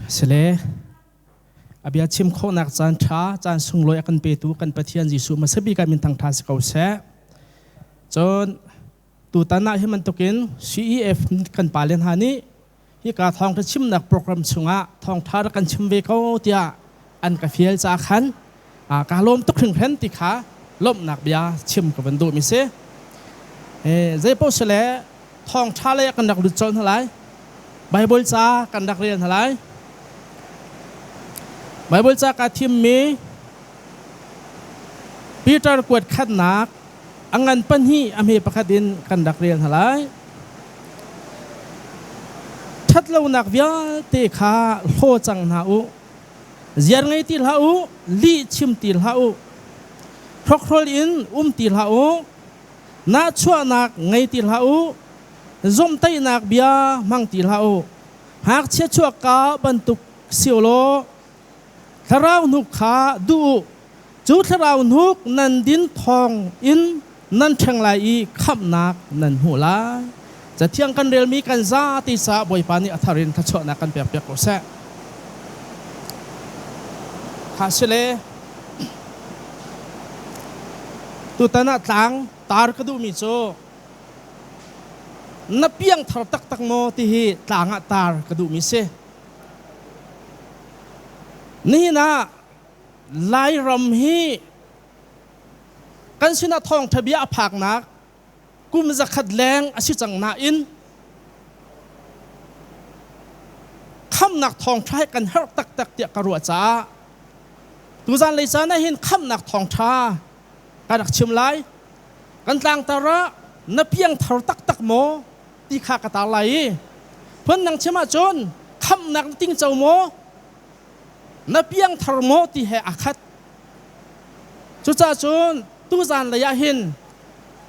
Sile a bia chim khawhnak caan ṭha caan sunglawi a kan petu kan Pathian Jesuh hmasa bik ah min thangṭha si ko seh. Cun tutan ah hi bantukin CEF kan pale hna nih hika thawngṭha chimnak program chungah thawngṭha rak kan chim ve ko tiah an ka fial caah khan kaa lawm tuk hringhran ti kha lawmhnak bia chim ka van duhmi si. Zei paoh sile thawngṭha lei ah kan rak lut colh hna lai. Baibal ca kan rak rel hna lai. Baibal ca kaa thimmi Peter kuat khatnak a ngan pahnih a hme pakhat in kan rak rel hna lai. Ṭhatlonak vialte kha hlaw cang hna u. Ziar ngei ti hlah u, lih chim ti hlah u. Hrokhrol in um ti hlah u. Nahchuahnak ngei ti hlah u. Zomhtaihnak bia hmang ti hlah u. Ngakchia chuakka bantuk si u law thlarau hnuk kha duh u. Cu thlarau hnuk nan din thawng in nan ṭheng lai i khamhnak nan hmuh lai. Cathiang kan relmi kan zate caah Bawipa nih a thar in thluachuahnak kan pekpiak ko seh. Kha sile tutan ah tlang tar ka duhmi cu na piangthar taktak maw ti hi tlang ah tar ka duhmi si. Nihin ah Lairam hi kan sinah thawngṭha bia a phaknak kum zakhat leng a si cang nain khamnak thawngṭha hi kan herh taktak tiah ka ruah caah tuzan lei caan ah hin khamnak thawngṭha ka rak chim lai. Kan tlangtar ah na piangthar taktak maw ti kha ka tar lai i phundang chim ahcun khamnak na tingco maw na piangthar maw ti he aa khat. Cucaah cun tuzan lei ah hin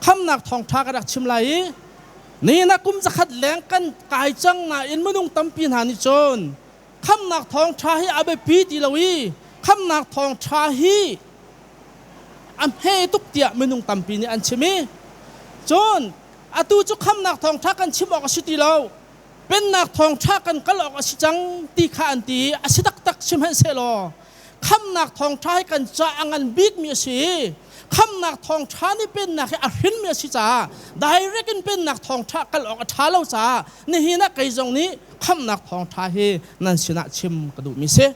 khamnak thawngṭha ka rak chim lai i nihin ah kum zakhat leng kan kai cang nain minung tampi hna nih cun khamnak thawngṭha hi a biapi ti lo i khamnak thawngṭha hi a hme tuk tiah minung tampi nih an chim i cun atu cu khamnak thawngṭha kan chim awk a si ti lo Pennak thawngṭha kan kal awk a si cang ti kha an ti i a si taktak sihmanhsehlaw khamnak thawngṭha hi kan ca a ngan bikmi a si i khamnak thawngṭha nih pennak hi a hrinmi a si caah direct in pennak thawngṭha kal awk a ṭha lo caah nihin ah kei zong nih khamnak thawngṭha hi nan sinah chim ka duhmi si.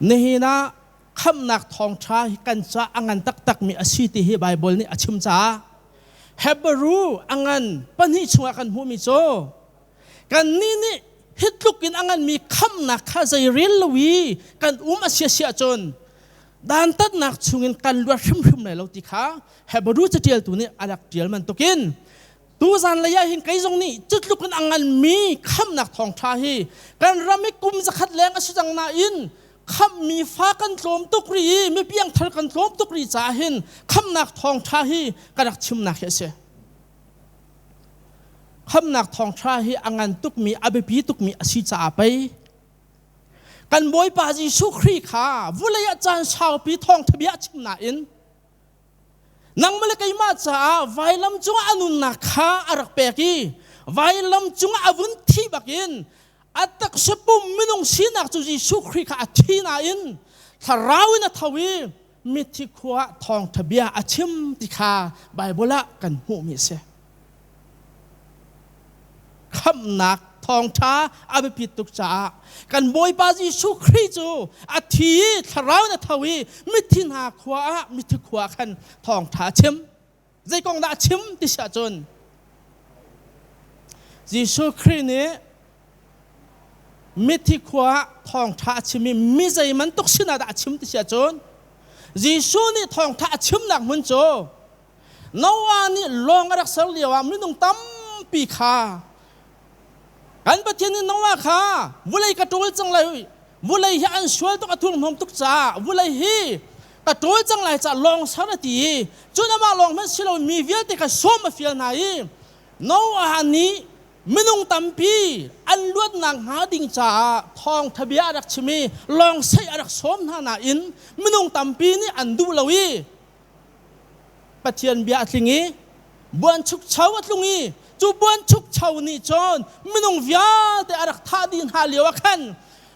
Nihin ah khamhnak thawngṭha hi kan ca a ngan taktakmi a si ti hi Baibal nih a chim caah Hebrew a ngan pahnih chungah kan hmuhmi cu kannih nih hi tluk in a nganmi khamhnak kha zei rel lo i kan um a sia si ahcun dantatnak chungin kan luat hrimhrim lai lo ti kha Hebrew caṭialtu nih a rak ṭial bantukin Tuzan lei ah hin kei zong nih cutluk in a nganmi khamhnak thawngṭha hi kan ram i kum zakhat leng a si cang nain khamhmi fa kan tlawm tuk rih i mi piangthar kan tlawm tuk rih caah hin khamhnak thawngṭha hi ka rak chimnak hi a si. Khamhnak thawngṭha hi a ngan tukmi a biapi tukmi a si caah pei kan Bawipa Jesuh Khrih kha vulei ah caan saupi thawngṭha bia a chim nain Nangmah le keimah caah vailam cungah a nunnak kha a rak pek i vailam cungah a vun thih bakin a taksa pum minung sinak cu Jesuh Khrih kha a thi nain thlarau in a tho i mithi khua ah thawngṭha bia a chim ti kha Baibal ah kan hmuhmi a si. Khamhnak thawngṭha a biapit tuk caah kan Bawipa Jesuh Khrih cu a thi i thlarau in a tho i mithi hna khua ah mithi khua khan thawngṭha a chim. Zei kong dah a chim ti si ahcun Jesuh Khrih nih mithi khua ah thawngṭha a chim i mi zei bantuk sinah dah a chim ti si ahcun Jesuh nih thawngṭha a chimnak hmun cu Noah nih lawng a rak ser lioah minung tampi kha kan Pathian nih Noah kha vulei ka ṭawl cang lai vulei hi an sual tuk a thurhnawm tuk caah vulei hi ka ṭawl cang lai caah lawng ser a ti i cun amah lawng hmanh si lo mi vialte kha sawm a fial hna i Noah nih minung tampi an luatnak hnga ding caah thawngṭha bia a rak chim i lawng seih a rak sawm hna nain minung tampi nih an duh lo i Pathian bia a tling i buanchukcho a tlung i Cu buanchukcho nih cun minung vialte a rak thah dih hna lio ah khan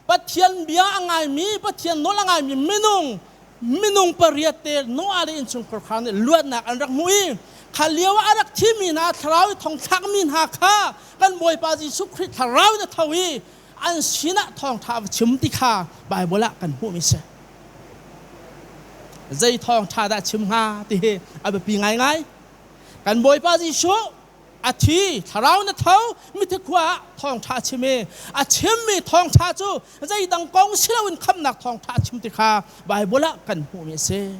Pathian bia a ngaimi, Pathian nawl a ngaimi minung minung pariat te Noah le innchungkhar kha nih luatnak an rak hmuh i kha lio ah a rak thimi hna thlarau i thongthlakmi hna kha kan Bawipa Jesuh Khrih thlarau in a tho i an sinah thawngṭha va chim ti kha Baibal ah kan hmuhmi si. Zei thawngṭha dah chim hnga ti hi a biapi ngaingai. Kan Bawipa Jesuh a thi, thlarau na tho, mithi khua ah thawngṭha a chim i a chimmi thawngṭha cu zeidang kong si loin khamnak thawngṭha a chim ti kha Baibal ah kan hmuhmi a si.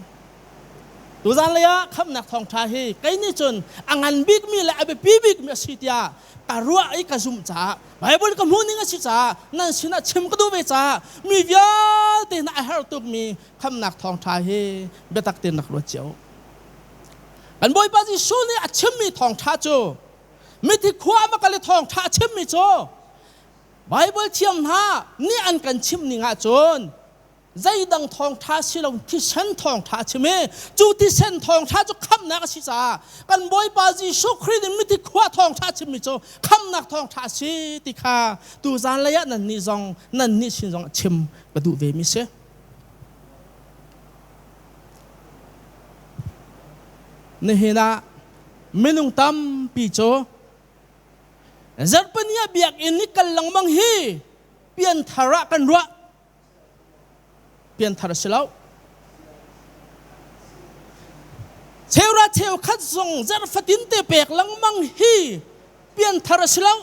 Tuzan lei ah khamnak thawngṭha hi kei nih cun a ngan bikmi le a biapi bikmi a si tiah ka ruah i ka zumh caah Baibal ka hmuh ning a si caah nan sinah chim ka duh ve caah mi vialte hna a herh tukmi khamnak thawngṭha hi biatak tein rak ruat cio. Kan Bawipa Jesuh nih a chimmi thawngṭha cu mithi khua a va kal i thawngṭha a chimmi cu Baibal thiam hna nih an kan chimh ning ahcun zeidang thawngṭha si lo thisen thawngṭha a chim i cu thisen thawngṭha cu khamhnak a si caah kan Bawipa Jesuh Khrih nih mithi khua thawngṭha a chimmi cu khamhnak thawngṭha a si ti kha tuzan lei ah nannih zong nannih sin zong chim ka duh ve mi si. Nihin ah minung tampi cu Zarhpini ah biakinn i kal lengmang hi pianthar ah kan ruah. Pianthar a si lo. Cheura cheukhat zong zarh fatin te pek lengmang hi pianthar a si lo.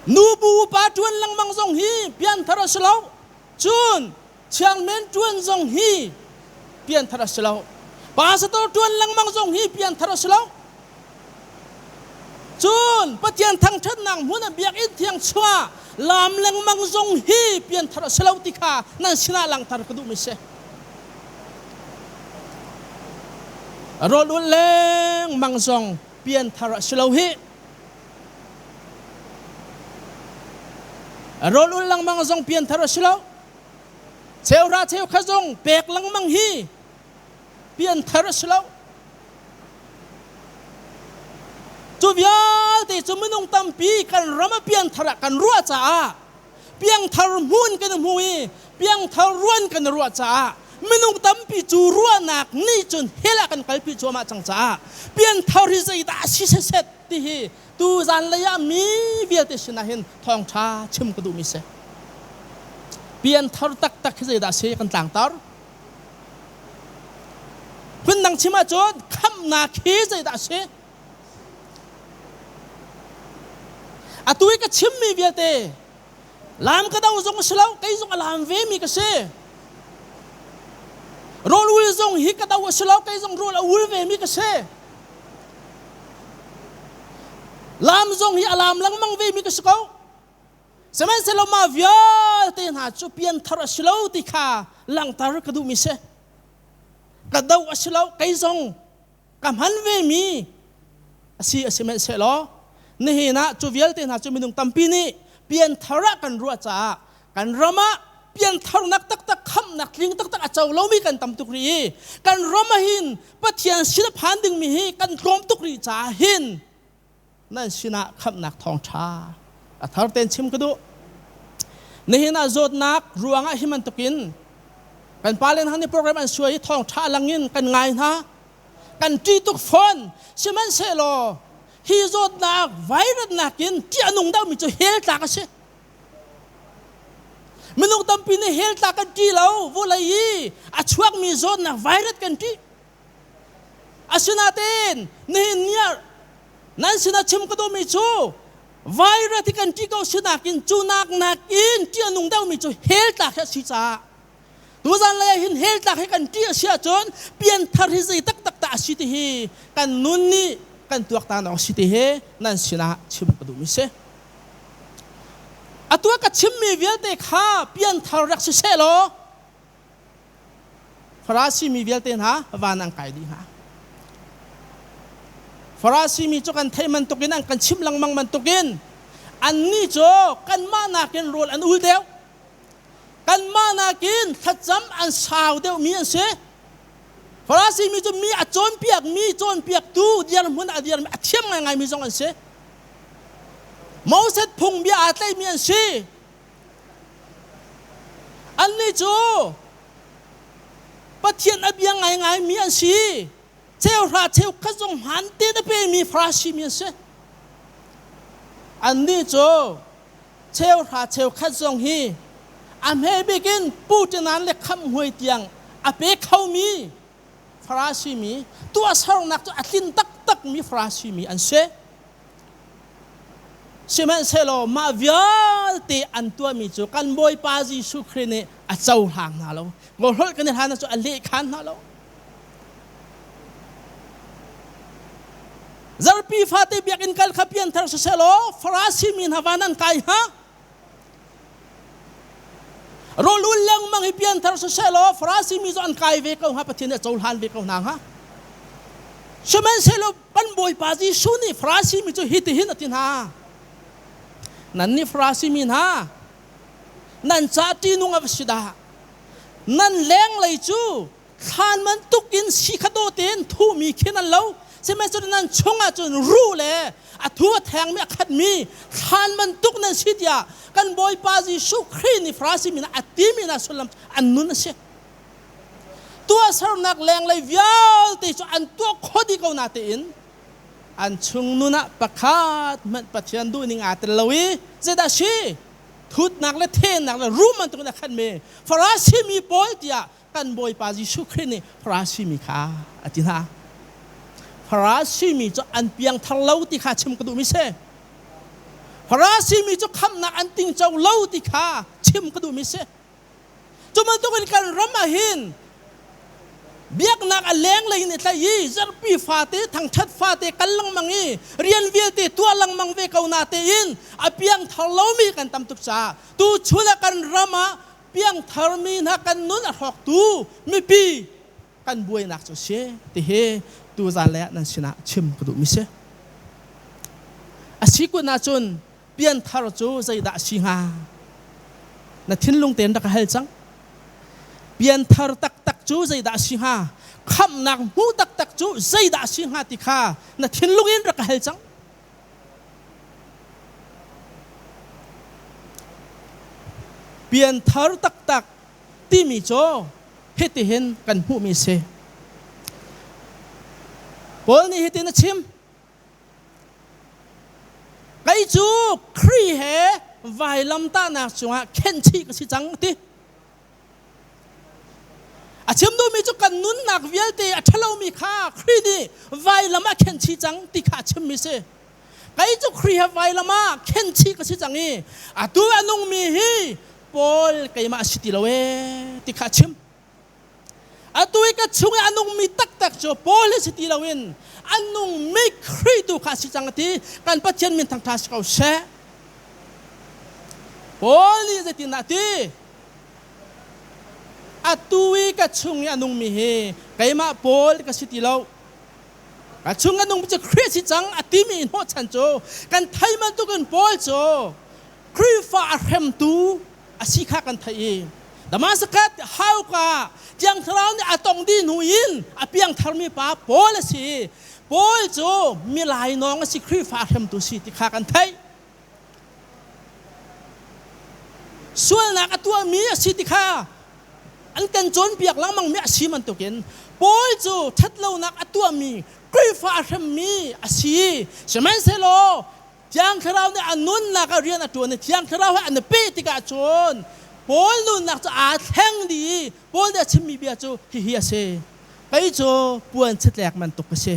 Nubu upa ṭuan lengmang zong hi pianthar a si lo. Cun chiangmen ṭuan zong hi pianthar a si lo. Pastor ṭuan lengmang zong hi pianthar a si lo. Cun Pathian thangṭhatnak hmun ah biakinn thiang chungah laam lengmang zong hi pianthar a si lo ti kha nan sinah langhter ka duhmi si. Rawl ulh lengmang zong pianthar a si lo hih. Rawl ulh lengmang zong pianthar a si lo. Cheuhra cheukhat zong pek lengmang hi pianthar a si lo. Cu vialte cu minung tampi kan ram a pianthar ah kan ruah caah piangthar hmun kan hmu i piangthar ruan kan ruah caah minung tampi cu ruahnak nih cun hell ah kan kalpi cuahmah cang caah piangthar hi zeidah a si set ti hi tu zanlei ah mi vialte sinah hin thawngṭha chim ka duhmi si. Pianthar taktak hi zeidah a si kan tlangtar. Phundang chim ahcun khamhnak hi zeidah a si? Atu i ka chimmi vialte lam ka do zong a si lo, kei zong a lam vemi ka si. Rawl ul zong hi ka do a si lo, kei zong rawl a ul vemi ka si. Lam zong hi a lam lengmang vemi ka si ko. Sihmanhsehlaw mah vialte hna cu pianthar a si lo ti kha langhter ka duhmi si. Ka do a si lo, kei zong ka hman vemi a si a sihmanhsehlaw nihin ah cu vialte hna cu minung tampi nih pianthar ah kan ruah caah kan ram ah piantharnak taktak khamhnak tling taktak a co lomi kan tam tuk rih i kan ram ah hin Pathian sin a phan dingmi hi kan tlawm tuk rih caah hin nan sinah khamhnak thawngṭha a thar tein chim ka duh. Nihin ah zawtnak ruangah hi bantukin kan pale hna nih program an suai i thawngṭha langin kan ngai hna. Kan ṭih tuk fawn. Sihmanhsehlaw hi zawtnak virus nakin ṭih a nung deuhmi cu hell tlak a si. Minung tampi nih hell tlak kan ṭih lo. Vawlei i a chuakmi zawtnak virus kan ṭih. Asinain nihin ni ah nan sinah chim ka duhmi cu virus hi kan ṭih ko sinakin cu nak nakin ṭih a nung deuhmi cu hell tlak hi a si caah tuzan lei ah hin hell tlak hi kan ṭih a si ahcun pianthar hi zei taktak dah a si ti hi kan nun nih kan tuaktan awk a si ti hi nan sinah chim ka duhmi si. Atu ah ka chimmi vialte kha pianthar rak si seh law Farasi mi vialte hna van an kai dih hna. Farasi mi cu kan theih bantukin an kan chimh lengmang bantukin annih cu kanmah nakin rawl an ul deuh. Kanmah nakin thlacam an sau deuhmi an si. Farasi mi cu mi a cawnpiak mi cawnpiaktu dirhmun a dirmi a thiam ngaingaimi zong an si. Moses phungbia aa tlaihmi an si. Annih cu Pathian a bia ngaingaimi an si. Cheuhra cheukhat zong hmaan tein a pemi Farasi mi an si. Annih cu cheuhra cheukhat zong hi a hme bik in Puṭinan le khamhmuai tiang a pe khomi Farasi mi tuahsernak cu a tlin taktakmi Farasi mi an si. Sihmanhsehlaw mah vialte an tuahmi cu kan Bawipa Jesuh Khrih nih a cohlang hna lo. Kawlholh kan i hlan cu a lehkhan hna lo. Zarpi fate biakinn kal kha pianthar siseh law Farasi mi hna van an kai hnga. Rawl ul lengmang hi pianthar siseh law Farasi mi cu an kai ve ko hnga Pathian nih a cohlan ve ko hna hnga. Sihmanhsehlaw kan Bawipa Jesuh nih Farasi mi cu hitihin a ti hna. Nannih Farasi mi hna, nan ca ṭihnung a va si dah. Nan lenglei cu thlan bantuk in si kha daw tein thuhmi khin an lo. Sihmanhsehlaw nan chungah cun ruh le a thu a thengmi a khatmi thlan bantuk nan si tiah kan Bawipa Jesuh Khrih nih Farasi mi hna a timi hna sullam cu an nun a si. Tuahsernak lenglei vialte cu an tuah kho dih ko natein an chung nun ah pakhat hmanh Pathian duhning aa tel lo i zeidah a si? Thutnak le thenak le rum bantukin a khatmi Farasi mi pawl tiah kan Bawipa Jesuh Khrih nih Farasi mi kha a ti hna. Farasi mi cu an piangthar lo ti kha chim ka duhmi si. Farasi mi cu khamhnak an tingco lo ti kha chim ka duhmi si. Cu bantukin kan ram ah hin biaknak a lenglei in i tlaih i zarhpi fate thangṭhat fate kal lengmang i rian vialte tuah lengmang ve ko na tein a piangthar lomi kan tam tuk caah tuchun ah kan ram ah piangtharmi hna kan nun a hrawktu mipi kan buainak cu si ti hi tuzan lei ah nan sinah chim ka duhmi si. A si kun ahcun pianthar cu zeidah a si hnga? Na thinlung tein rak ka hal cang. Pianthar taktak cu zeidah a si hnga? Khamhnak hmu taktak cu zeidah a si hnga ti kha na thinlung in rak ka hal cang. Pianthar taktak timi cu hitihin kan hmuhmi a si. Paul nih hitin a chim. Kei cu Khrih he vailamtahnak cungah khenhchih ka si cang ti. A chim duhmi cu kan nunnak vialte a ṭhalomi kha Khrih nih vailam ah khenhchih cang ti kha a chimmi si. Kei cu Khrih he vailam ah khenhchih ka si cang i atu a nungmi hi Paul keimah a si ti lo ee ti kha a chim. Atu i ka chung i a nungmi taktak cu Paul hi si ti loin a nungmi Khrih tu kha a si cang a ti. Kan Pathian min thangṭha si ko seh. Paul nih zeitindah a ti? Atu i ka chung i a nungmi hi keimah Paul ka si ti lo. Ka chung a nungmi cu Khrih a si cang a timi hnawhchan cu kan thei bantukin Paul cu Khrihfa a hremtu a si kha kan theih i Damascus hauka Thiang Thlarau nih a tong dih hnu in a piangtharmi pa Paul a si. Paul cu milai nawng a si Khrihfa a hremtu si ti kha kan theih. Sualnak a tuahmi a si ti kha an kan cawnpiak lengmangmi a si bantukin Paul cu ṭhatlonak a tuahmi Khrihfa a hremmi a si. Sihmanhsehlaw Thiang Thlarau nih a nunnak ah rian a ṭuan i Thiang Thlarau he an i peh tikah cun Paul nunnak cu aa thleng dih i Paul nih a chimmi bia cu hihi a si. Kei cu puan chitlek bantuk ka si.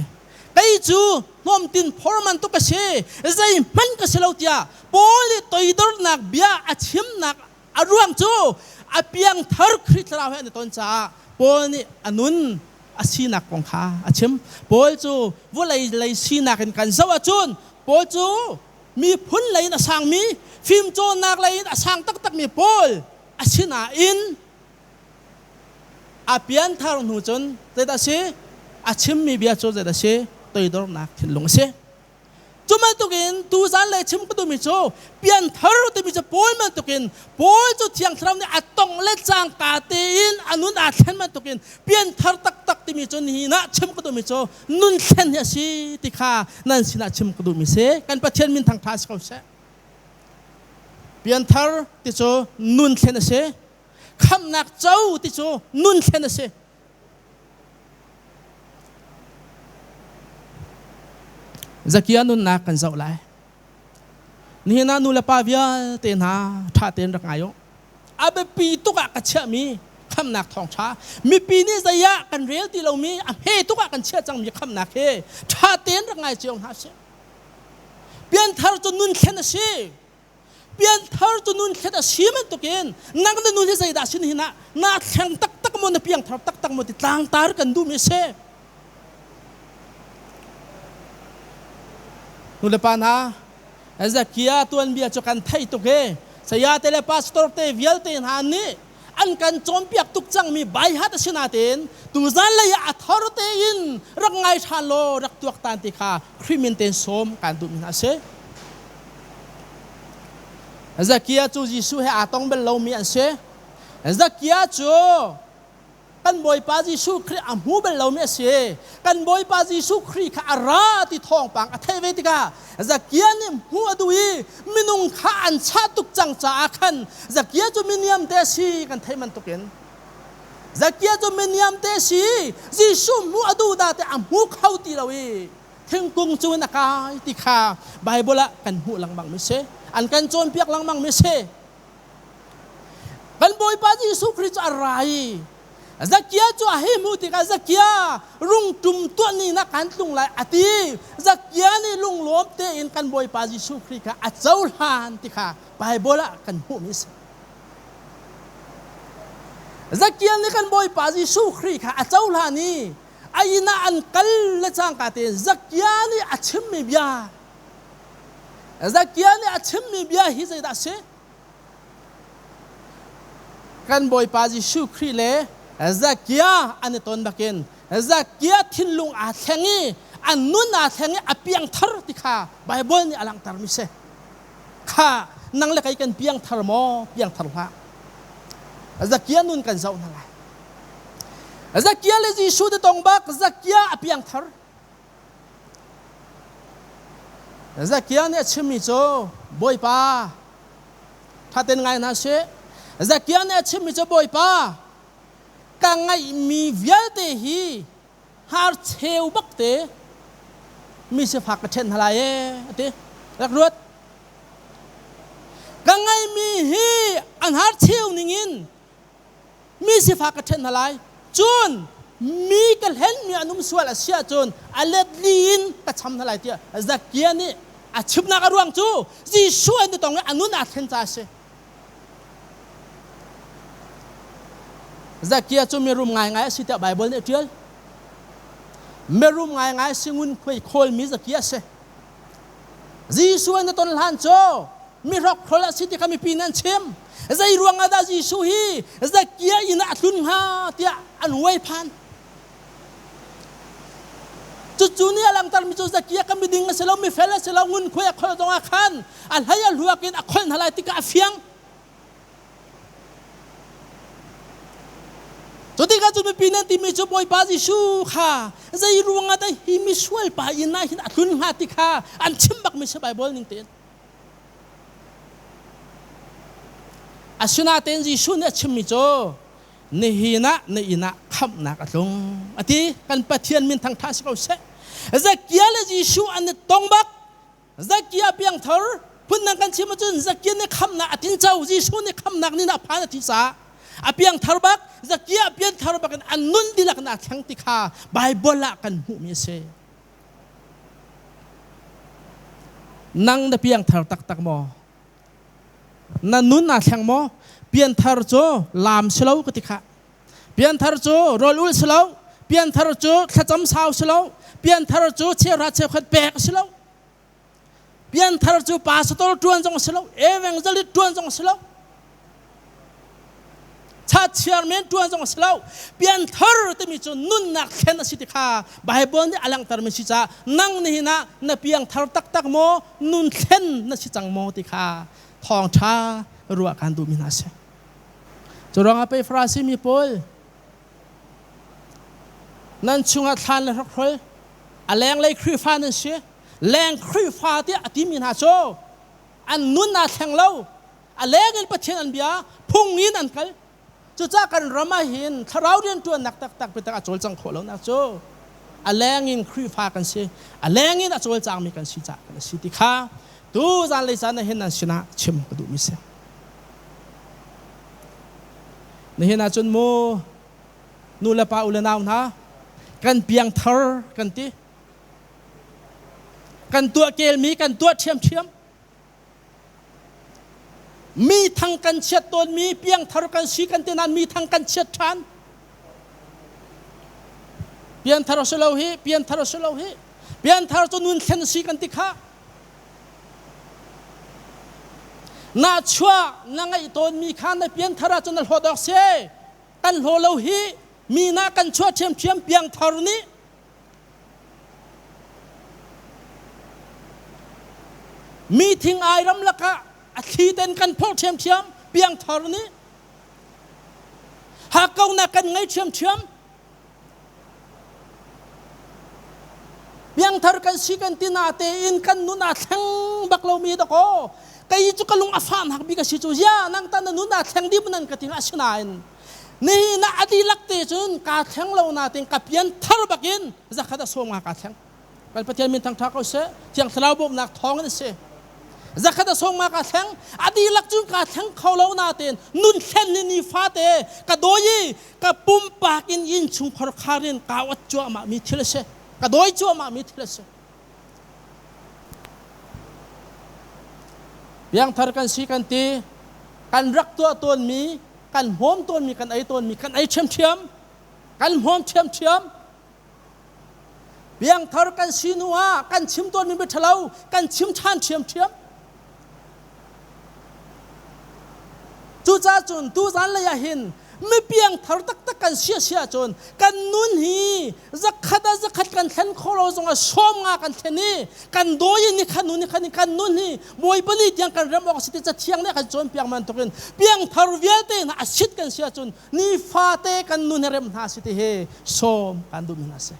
Kei cu hnawmtin phor bantuk ka si. Zeihmanh ka si lo tiah Paul nih toidornak bia a chimnak a ruang cu a piangthar Khrih Thlarau he an i ton caah Paul nih a nun a sinak kong kha a chim. Paul cu vawlei lei sinak in kan zoh ahcun Paul cu miphun lei in a sangmi, fimcawnnak lei in a sang taktakmi Paul a sinain A pianthar hnu cun zeidah a si? A chimmi bia cu zeidah a si? Toidornak thinlung a si. Cu bantukin tu zan le chim ka duhmi cu pianthar timi cu Paul bantukin Paul cu Thiang Thlarau nih a tong le cangka tein a nun aa thlen bantukin pianthar taktak timi cu nihin ah chim ka duhmi cu nun thlen hi a si ti kha nan sinah chim ka duhmi si. Kan Pathian min thangṭha si ko seh. Pianthar ti cu nun thlen a si. Khamhnak co ti cu nun thlen a si. Zakia nunnak kan zoh lai. Nihin ah nu le pa vialte hna ṭha tein rak ngai u. A biapi tuk ah ka chiahmi khamnak thawngṭha mipi nih zei ah kan rel ti lomi a hme tuk ah kan chiah cangmi khamnak hi ṭha tein rak ngai cio hna sih. Pianthar cu nun thlen a si. Pianthar cu nun thlen a si bantukin nang na nun hi zeidah sin hin ah naa thleng taktak maw na piangthar taktak maw ti tlangtar kan duhmi a si. Nulepa hna, Hezekiah tuanbia cu kan theih tuk i saya te le pastor te vialte hna nih an kan cawnpiak tuk cangmi baihat a si nain tuzan lei ah a thar tein rak ngai ṭhan law rak tuaktan ti kha Khrih min tein sawm kaan duhmi hna a si. Zakia cu Jesuh he aa tong bal lomi an si. Zakia cu kan Bawipa Jesuh Khrih a hmu bal lomi a si. Kan Bawipa Jesuh Khrih kha a ra ti thawngpang a theih ve tikah Zakia nih hmuh a duh i minung kha an chah tuk cang caah khan Zakia cu miniam te a si kan theih bantukin Zakia cu miniam te a si Jesuh hmuh a duh dah te a hmu kho ti lo i thingkung cungin a kai ti kha Bible ah kan hmuh lengmang mi si an kan cawnpiak lengmang mi si Kan Bawipa Jesuh Khrih cu a ra i Zakia cu a hei hmuh tikah Zakia rungtum tuah ni na kan tlung lai a ti. Zakia nih lunglawm tein kan Bawipa Jesuh Khrih kha a cohlan ti kha Baibal ah kan hmuhmi a si. Zakia nih kan Bawipa Jesuh Khrih kha a cohlan i a inn ah an kal le cangka tein Zakia nih a chimmi bia Zakia nih a chimmi bia hi zeidah a si? Kan Bawipa Jesuh Khrih le Zakia an i ton bakin Zakia thinlung aa thleng i a nun aa thleng i a piangthar ti kha Baibal nih a langhtermi si. Kha nang le kei kan piangthar maw? Piangthar hlah. Zakia nun kan zoh hna lai. Zakia le Jesuh te tong bak Zakia a piangthar. Zakia nih a chimmi cu Bawipa ṭhaten ngai hna sih. Zakia nih a chimmi cu Bawipa ka ngeihmi vialte hi har cheu bak te mi sifak ka ṭhen hna lai ee a ti. Rak ruat. Ka ngeihmi hi an har cheu ningin mi sifak ka ṭhen hna lai cun mi ka hlenmi an um sual a si ahcun a let li in ka cham hna lai tiah Zakia nih a chimnak a ruang cu Jesuh an i tong i a nun aa thlen caah a si. Zakia cu mirum ngaingai a si tiah Baibal nih a ṭial. Mirum ngaingai si ngunkhuai khawlmi Zakia a si. Jesuh an i ton hlan cu mi hrokhrol a si ti kha mipi nih an chim. Zei ruang ah dah Jesuh hi Zakia inn ah a tlun hnga tiah an uai phan. Cucu nih a langhtermi cu Zakia ka miding a si lo, mifel a si lo, ngunkhuai a kholh zongah khan a hlei a hluak in a kholh hna lai tikah a fiang. Cu tikah cu mipi nan timi cu Bawipa Jesuh kha zei ruangah dah hi misual pa inn ah hin a tlun hnga ti kha an chim bakmi si Baibal ning tein. Asinain Jesuh nih a chimmi cu nihin ah na inn ah khamhnak a tlung a ti. Kan Pathian min thangṭha si ko seh. Zakia le Jesuh an i tong bak. Zakia piangthar phundang kan chim ahcun Zakia nih khamnak a tinco Jesuh nih khamnak nin a phan a ti caah a piangthar bak Zakia pianthar bak in an nun dihlak in aa thleng ti kha Baibal ah kan hmuhmi a si. Nang na piangthar taktak maw? Na nun aa thleng maw? Pianthar cu laam si lo ka ti khah. Pianthar cu rawl ul si lo. Pianthar cu thlacam sau si lo. Pianthar cu cheuhra cheukhat pek si lo. Pianthar cu pastor ṭuan zong si lo. Evangelist ṭuan zong si lo. Chachiar men ṭuan zong a si lo. Pianthar timi cu nunnak thlen a si ti kha Baibal nih a langhtermi si caah nang nihin ah na piangthar taktak maw, nun thlen na si cang maw ti kha thawngṭha ruah kan duhmi hna a si. Cu ruangah pei Farasi mi pawl nan chungah thlan le hrokhrol a lenglei Khrihfa nan si leng Khrihfa tiah a timi hna cu an nun aa thleng lo a leng in Pathian an bia phung in an kal cucaah kan ram ah hin thlarau rianṭuannak taktak biatak a cawlcang khawh lonak cu a leng in Khrihfa kan si a leng in a cawlcangmi kan si caah kan si ti kha tu zanlei caan ah hin nan sinah chim ka duhmi si nihin ah cun mu nu le pa u le nau hna kan piangthar kan ti kan tuah kelmi kan tuah ṭhiamṭhiam Mi thang kan chiat tawnmi piangthar kan si kan ti nain mi thang kan chiat ṭhan. Pianthar a si lo hi, pianthar a si lo hi. Pianthar cu nun thlen si kan ti kha. Na chuah na ngaih tawnmi kha na pianthar ahcun na hlawt awk si. Kan hlaw lo hi mi na kan chuah ṭhiamṭhiam piangthar nih Mi thing ai ram lakah a thli ten kan phorh ṭhiamṭhiam piangthar nih hakkaunak kan ngei ṭhiamṭhiam piangthar kan si kan ti na tein kan nun aa thleng bak lomi dakaw kei cu ka lung a fahnak bik a si cu ya nang ta na nun aa thleng dih nan ka ti asinain Nihin ah a dihlak te cun kaa thleng lo nain ka pian thar bakin zakhat a sawm nga kaa thleng. Kan Pathian min thangṭha ko seh. Thiang Thlarau bawmhnak thawng in a si. Zakhat a sawm nga kaa thleng. A dihlak cun kaa thleng kho lo nain nun thlen ni nifate ka dawi i ka pumpak in innchungkhar khar in kaa ot cuahmah mi thil a si. Ka dawi cuahmah mi thil a si. Piangthar kan si kan ti. Kan rak tuah tawnmi kan hmawm tawnmi kan ei tawnmi kan ei ṭhiamṭhiam kan hmawm ṭhiamṭhiam piangthar kan si hnu ah kan chim tawnmi bia ṭhalo kan chim ṭhan ṭhiamṭhiam cucaah cun tuzan lei ah hin mi piangthar taktak kan sia si ahcun kan nun hi zakhat ah zakhat kan thlen khawh lo zongah sawm nga kan thlen i kan dawi ni khan nu ni khan kan nun hi Bawipa ni tiang kan rem awk a si ti cathiang nih a kan cawnpiak bantukin piangthar vialte hna a sit kan si ahcun nifate kan nun hi rem hna si ti hi sawm kan duhmi hna si.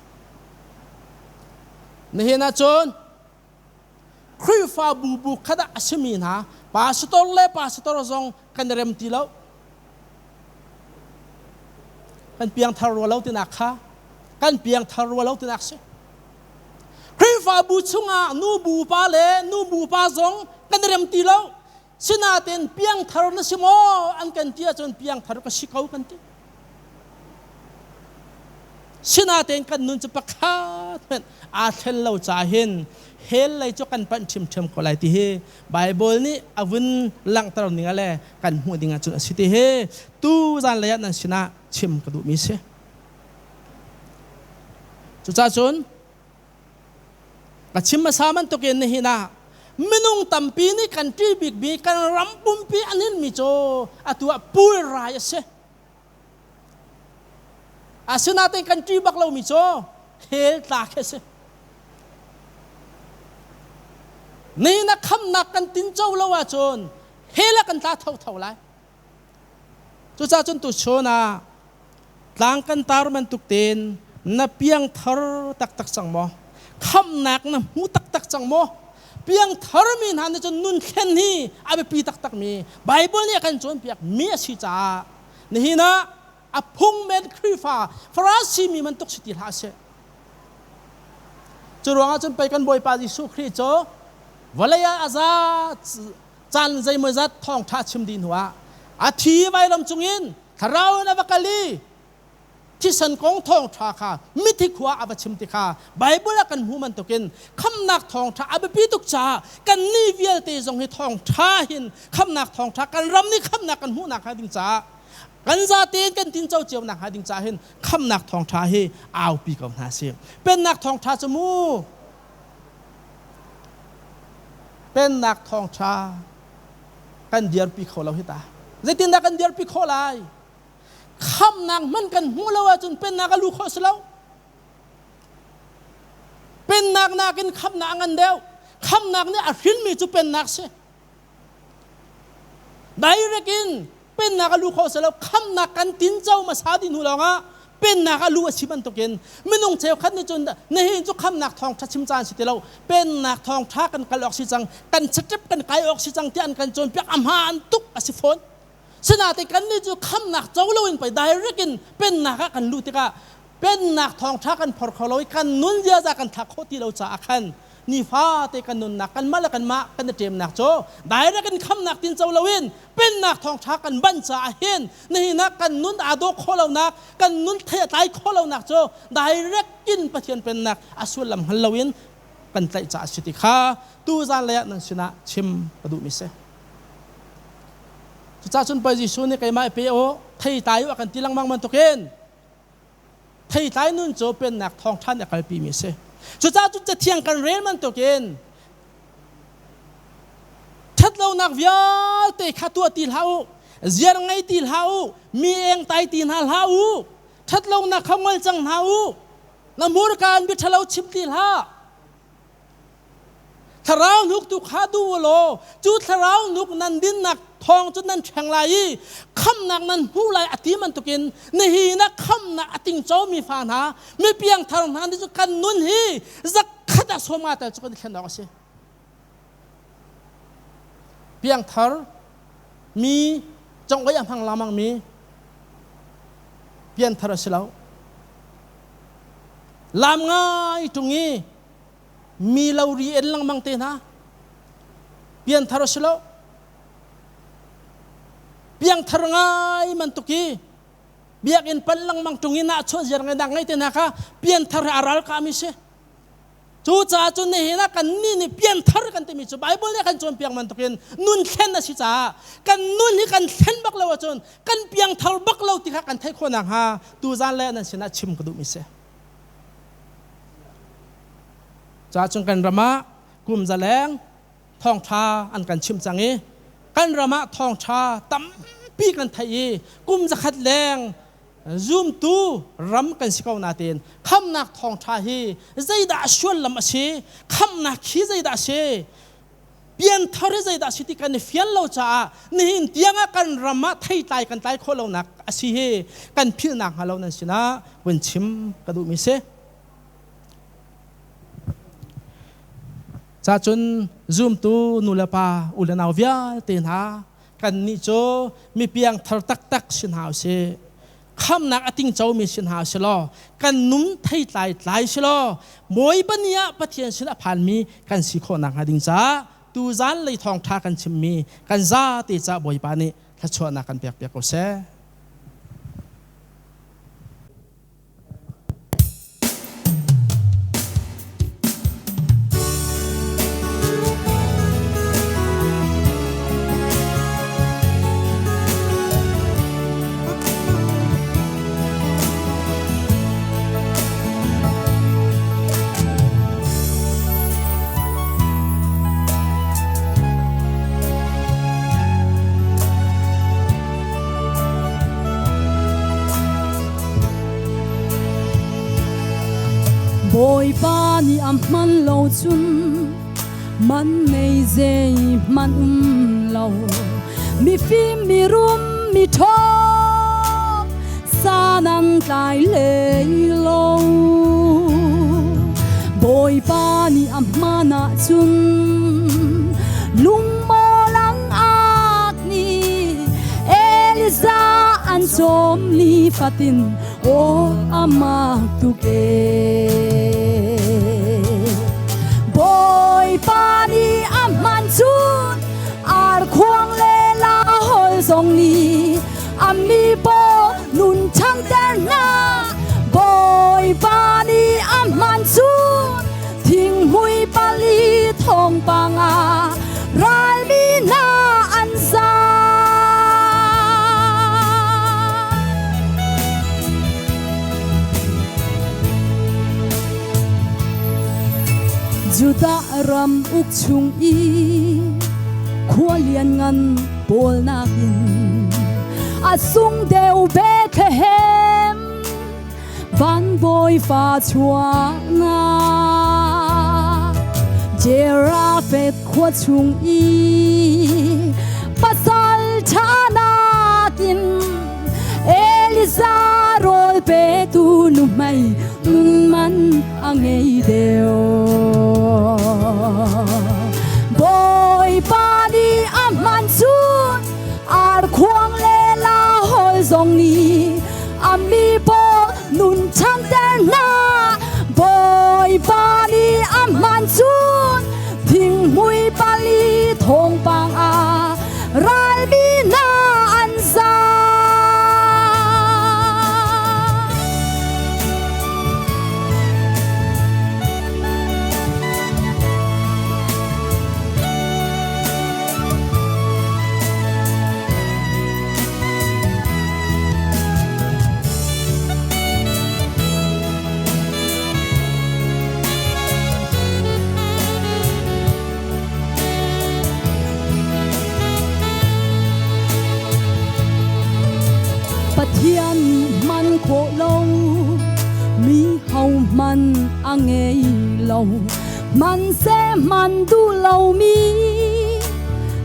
Nihin ahcun Khrihfabu bu khat ah a simi hna pastor le pastor zong kan i rem ti lo. Kan piangthar rua lo tinak kha kan piangthar rua lo tinak si. Khrihfabu chungah nu bu pa le nu bu pa zong kan i rem ti lo. Sinain piangthar na si maw an kan ti ahcun piangthar ka si ko kan ti. Sinain kan nun cu pakhat hmanh aa thlen lo caah hin hell lei cu kan panh ṭhiamṭhiam ko lai ti hi Baibal nih a vun langhter ning ah le kan hmuh ding ahcun a si ti hi tu zanlei ah nan sinah chim ka duhmi si. Cucaah cun ka chim hmasa bantukin nihin ah minung tampi nih kan ṭih bikmi kan ram pumpi a hninmi cu atu ah pulrai a si. Asinain kan ṭih bak lomi cu hell tla khi a si. Nihin ah khamnak kan tinco lo ahcun hell ah kan tla thotho lai. Cucaah cun tuchun ah tlang kan tar bantuk tein na piangthar taktak cang maw? Khamhnak na hmu taktak cang maw? Piangthar mi hna nih cun nun thlen hi a biapi taktak mi Baibal nih a kan cawnpiak mi a si caah nihin ah a phung men Khrihfa Farasi mi bantuk si ti hlah seh. Cu ruangah cun pei kan Bawipa Jesuh Khrih cu vawlei ah a za caan zeimawzat thawngṭha chim dih hnuah a thi vailam cungin thlarau in a va kal i thisen kong thawngṭha kha mithi khua a va chim ti kha Baibal ah kan hmuh bantukin khamnak thawngṭha a biapi tuk caah kannih vialte zong hi thawngṭha hin khamnak thawngṭha kan ram nih khamnak kan hmuhnak hnga ding caah kan zatein kan tinco cio nak hnga ding caah hin khamnak thawngṭha hi aupi ko hna si pennak thawngṭha cu mu Pennak thawngṭha kan dirpi kho lo hi ta. Zeitindah kan dirpi khawh lai? Khamnak hman kan hmuh lo ahcun pennak a lu khawh si lo. Pennak nakin khamnak a ngan deuh. Khamnak nih a hrinmi cu pennak si. Direct in pennak a lu kho si lo. Khamnak kan tinco hmasa dih hnu lawngah pennak a lu a si bantukin minung cheukhat nih cun nihin cu khamnak thawngṭha chim caan si ti lo, pennak thawngṭha kan kal awk si cang, kan chatip kan kai awk si cang tiah an kan cawnpiak. A hmaan tuk a si fawn. Sinain kannih cu khamnak co loin pei direct in pennak ah kan luh tikah pennak thawngṭha kan phor kho lo i kan nun ziaza kan thlak khawh ti lo caah khan nifate kan nunnak kanmah le kanmah kan i ṭemnak cu direct in khamnak tin co loin pennak thawngṭha kan ban caah hin nihin ah kan nun aa dawh khawh lonak, kan nun thei a tlai khawh lonak cu direct in Pathian pennak a sullam hngal loin kan tlaih caah a si ti kha tuzan lei ah nan sinah chim ka duhmi si. Cucaah cun Bawi Jesuh nih keimah i pe u, theitlai u a kan ti lengmang bantukin theitlai nun cu pennak thawngṭha nih a kalpimi a si. Cucaah cun Cathiang kan rel bantukin ṭhatlonak vialte kha tuah ti hlah u, ziar ngei ti hlah u, mi engtai ti hna hlah u, ṭhatlonak kha ngol cang hna u, na hmurka in bia ṭhalo chim ti hlah. Thlarau hnuk tu kha duh u law cu thlarau hnuk nan dinnak thawng cu nan ṭheng lai i khamnak nan hmuh lai a ti bantukin nihin ah khamnak a tingcomi fa hna mi piangthar hna nih cu kan nun hi zakhat ah sawm nga tel cu kan i thlen awk a si. Piangthar mi congoi a hmang lengmang mi pianthar a si lo. Lam ngai ṭung i mi lo ri en lengmang te hna pianthar a si lo. Piangthar ngai man tuk i biakinn pan lengmang ṭung i nahchuah ziar ngai dak ngai te hna kha pianthar he a ral kami si. Cu caah cun nihin ah kan nih nih pianthar kan timi cu Bible nih a kan cawnpiak bantukin nun thlen a si caah kan nun hi kan thlen bak lo ahcun kan piangthar bak lo ti kha kan theih khawh nakhnga tuzan le nan sinah chim ka duhmi si. Caah cun kan ram ah kum zaleng thawngṭha an kan chimh cang i kan ram ah thawngṭha tampi kan theih i kum zakhat leng zumtu ram kan si ko nain khamnak thawngṭha hi zeidah suallam a si, khamnak hi zeidah a si, pianthar hi zeidah a si ti kan i fian lo caah nihin tiangah kan ram ah theitlai kan tlai khawh lonak a si hi kan philhnak hnga lo nan sinah vun chim ka duhmi si. Cacun zumtu nu le pa u le nau vialte hna, kannih cu mi piangthar taktak si hna usih. Khamnak a tingcomi si hna usih law kan num theitlai tlai si law Bawipa ni ah Pathian sin a phanmi kan si khawh nakhnga ding caah tuzan lei thawngṭha kan chimmi kan zate caah Bawipa nih thluachuahnak kan pekpiak ko seh. Bawipa nih a hman lo cun man nei zeihmanh um lo. Mifim mirum mi ṭhawng san an tlai hlei lo. Bawipa nih a hman ahcun lungmawl ang ak nih Eliza an cawm ni fatin aw amak tuk e. Bawipa nih a hman cun arkhuang le la hol zong nih a mi paw nun ṭhangter hna. Bawipa nih a hman cun thinghmui pali thawngpang ah ralmi hna an za. Judah ram uk chung i khua lianngan pawl nakin a sung deuh bet. Bethlehem van bawifa chuahnak Jerafet khua chung i pasal ṭha nakin Eliza rawl petu nuhmei nun man a ngei deuh. Bawipa nih a hman cun arkhuang le la hawl zong nih a mi pawl nun ṭhanter hna. Bawipa nih a hman cun thinghmui pali thawngpang ah ralmi hna an zaam. Pathian nih hman khawh lo mi hohmanh a ngei lo hmanhseh hman duh lomi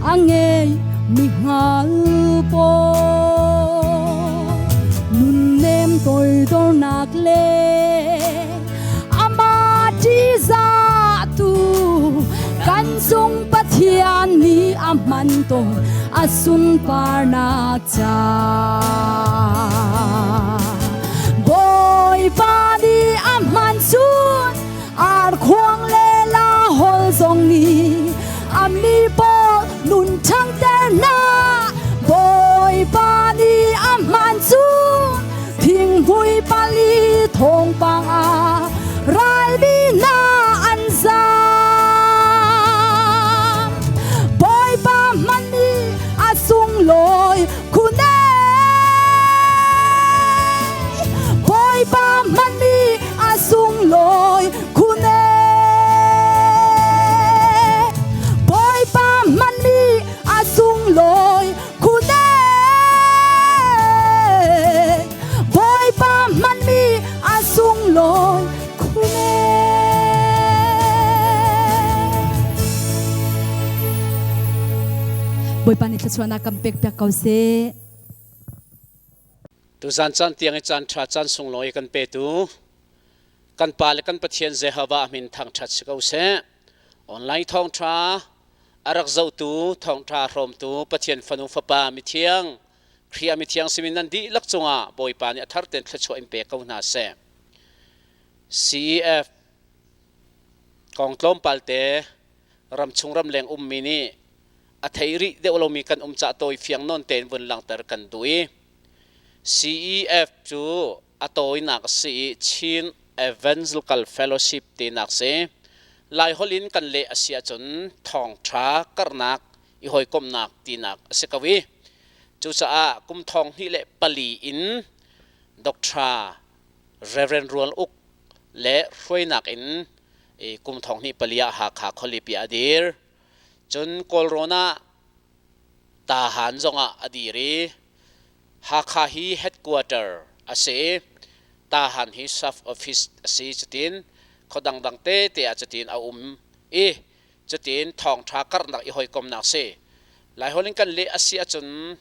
a ngei mi hngal pawl nunnem toidornak le amah ṭihzah tu kan cung Pathian nih a hman tawn a sunparnak ca. Bawipa nih a hman cun arkhuang le la hol zong nih a mi pawl nun ṭhangter hna. Bawipa nih a hman cun thinghmui pali thawngpang ah ralmi hna an zaam. Bawipa hman i a sunglawi khun ee. Bawipa hman i a sunglawi khun ee. Bawipa hman i a sunglawi khun ee. Bawipa hmanmi a sunglawi khun ee. Bawipa nih thluachuahnak kan pek piak ko seh. Tuzan caan tiang i caan ṭha caan sunglawi kan petu kan pa le kan Pathian Jehovah min thangṭhat si ko seh. Online thawngṭha a rak zohtu thawngṭha hrawmtu Pathian fanu fapa mithiang Khrih ah mithiang simi nan dihlak cungah Bawipa nih a thar tein thluachuah in pe ko hna seh. CEF kong tlawmpal te ramchung ramleng ummi nih a thei rih deuh lomi kan um cah tawi fiang nawn tein vun langhter kan duh i CEF cu a tawinak a si i Chin Evangelical Fellowship tinak si. Laiholh in kan leh a si ahcun thawngṭha karhnak i hawikomhnak tinak a si ko i cucaah kum thong hnih le pali in Dr. Reverend Rual Uk le hruainak in kum thong hnih pali ah Hakha khualipi a dir. Cun Kawlrawn ah Tahan zongah a dir i Hakha hi headquarter a si i Tahan hi sub office a si cutin khua dangdang tete ah cutin a um i cutin thawngṭha karhnak i hawikomnak si. Laiholh in kan leh a si ahcun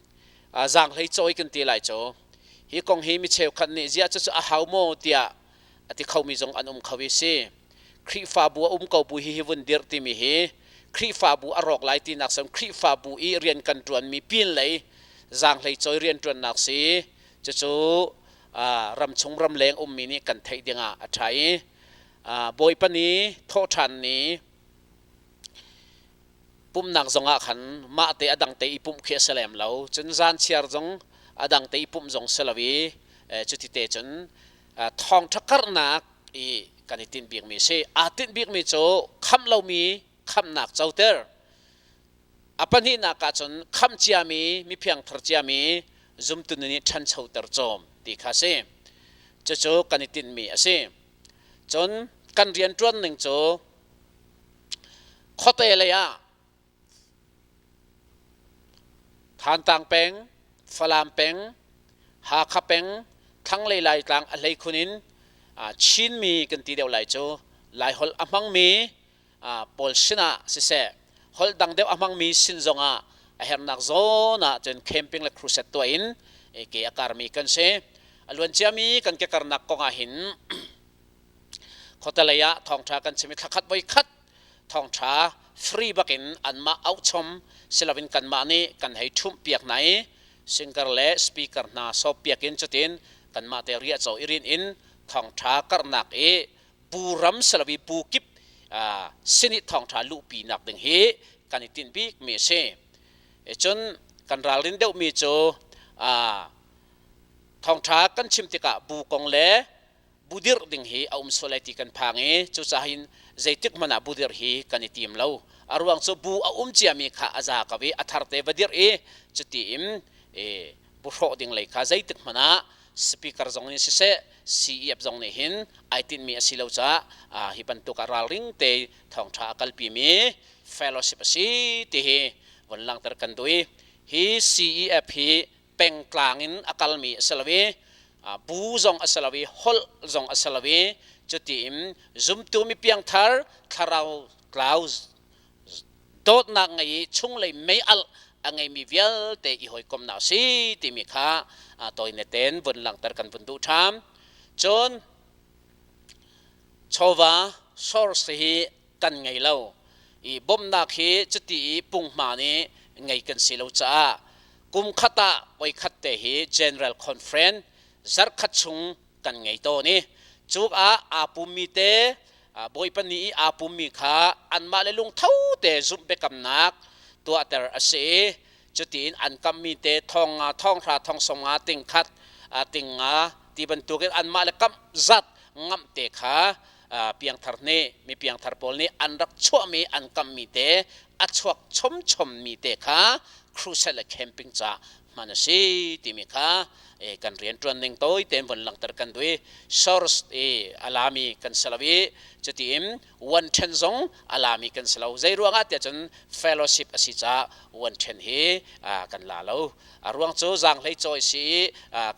zaanghlei cawi kan ti lai cu. Hi kong hi mi cheukhat nih ziah cucu a hau maw tiah a ti khomi zong an um kho i si. Khrihfabu a um ko bu hi hi vun dirh timi hi Khrihfabu a rawk lai tinak sem Khrihfabu i rian kan ṭuanmi pin lei zaanghlei cawi rianṭuannak si. Cucu ramchung ramleng ummi nih kan theih dingah a ṭha i Bawipa ni thawhṭhan ni pumhnak zongah khan mah te a dang te i pumh khi a si lem lo. Cun zan chiar zong a dang te i pumh zong si lo i cuti te cun thawngṭha karhnak i kan i tinh bikmi si. Aa tinh bikmi cu khamh lomi khamhnak coter. A pahnihnak ah cun khamh ciami miphiangthar ciami zumtu nih ṭhanchoter cawm ti kha a si. Cucu kan i tinhmi a si. Cun kan rianṭuan ning cu khuate lei ah Thantlang peng, Falam peng, Hakha peng thlanglei Laitlang a hleikhun in Chinmi kan ti deuh lai cu Laiholh a hmangmi pawl sinah siseh holh dang deuh a hmangmi sin zongah a herhnak zawn ah cun camping le crusade tuah in ke a karmi kan si. A luanciami kan kekarnak kong ah hin khuatelei ah thawngṭha kan chim i thlakhat voi khat thawngṭha free bakin anmah auhchom siloin kanmah nih kan hei ṭhumh piak hna i singer le speaker hna sawp piak in cutin kanmah te riahcaw i rin in thawngṭha karhnak i bu ram siloin bu kip sin i thawngṭha luhpi nak ding hi kan i tinh bik mi a si. Cun kan ralrin deuhmi cu thawngṭha kan chim tikah bu kong le bu dirh ding hi a um sual lai ti kan phang i cucaah hin zeitik hmanh ah bu dirh hi kan i tim lo. A ruang cu bu a um ciami kha a za ko i a thar te va dirh i cuti in bu hrawh ding lei kha zeitik hmanh ah speaker zong nih siseh CEF zong nih hin ai tinhmi a si lo caah hi bantuk ah ralring te thawngṭha a kalpimi fellowship a si ti hi von langhter kan duh i hi CEF hi pengtlang in a kalmi a si lo i bu zong a si lo i holh zong a si lo i cuti in zumtu mi piangthar thlarau tlau dawtnak ngei i chunglei mei alh a ngeimi vialte i hawikomhnak a si timi kha tawine ten vun langhter kan vun duh ṭham. Cun chawva source hi kan ngei lo i bawmhnak hi cuti i punghma nih ngei kan si lo caah kum khat ah voi khat te hi General Conference zarhkhat chung kan ngei tawn i cuk ah aa pummi te Bawipa ni i aa pummi kha anmah le lungtho te zumh biakamnak tuahter a si i cutiin an kammi te thong nga thong hra thong sawm nga ting khat ting nga ti bantukin anmah le kamh zat ngamh te kha piangthar nih mi piangthar pawl nih an rak chuahmi an kammi te a chuak chomchommi te kha crusade le camping ca hman a si timi kha kan rianṭuan ning tawi tein von langhter kan duh i source i a lami kan si lo i cutiin one ṭhen zong a lami kan si lo. Zei ruangah tiah cun fellowship a si caah one ṭhen hi kan la lo. A ruang cu zaanghlei cawi si i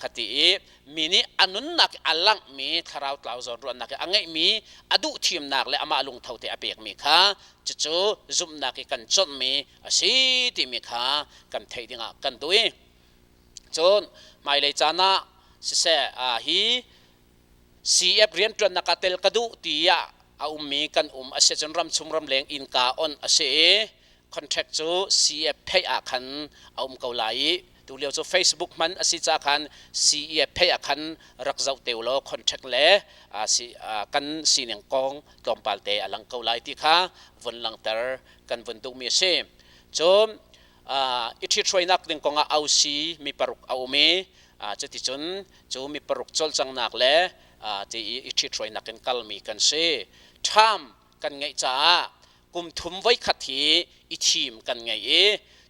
khati i mi nih a nunnak a langhmi thlarau tlau zawn ruahnak i a ngeihmi a duh thimnak le amah lungtho te a pekmi kha cucu zumhnak i kan cawnhmi a si timi kha kan theih dingah kan duh i cun hmailei caan ah siseh hi CF rianṭuannak ah tel ka duh tiah a ummi kan um a si cun ramchung ramleng innka on a si i contract cu CF phei ah khan a um ko lai i tulio cu Facebook hman a si ca khan CEF phei ah khan rak zoh te law contract le kan sining kong tlawmpal te a lang ko lai ti kha vun langter kan vun duhmi a si. Cun i ṭhithruainak ding kongah ausi mi paruk a um i cuticun cu mi paruk cawlcanghnak le ti i i ṭhithruainak in kalmi kan si. Ṭham kan ngeih caah kum thum voikhat hi i thim kan ngei i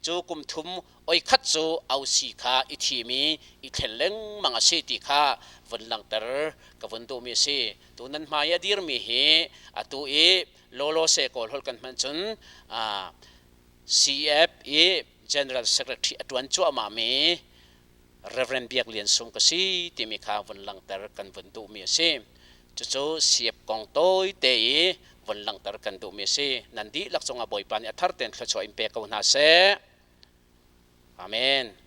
cu kum thum oikhat cu ausi kha i thim i i thlen lengmang a si ti kha vun langhter ka vun duhmi a si. Tu nan hmai a dirmi hi atu i lawlawse kawl holh kan hman cun CF i General Secretary a ṭuan cuahmah mi Reverend Biak Lian Sung ka si timi kha vun langhter kan vun duhmi a si. Cucu CF kong tawite i vun langhter kan duhmi a si. Nan dihlak cungah Bawipa nih a thar tein thluachuah in pe ko hna seh. Amen.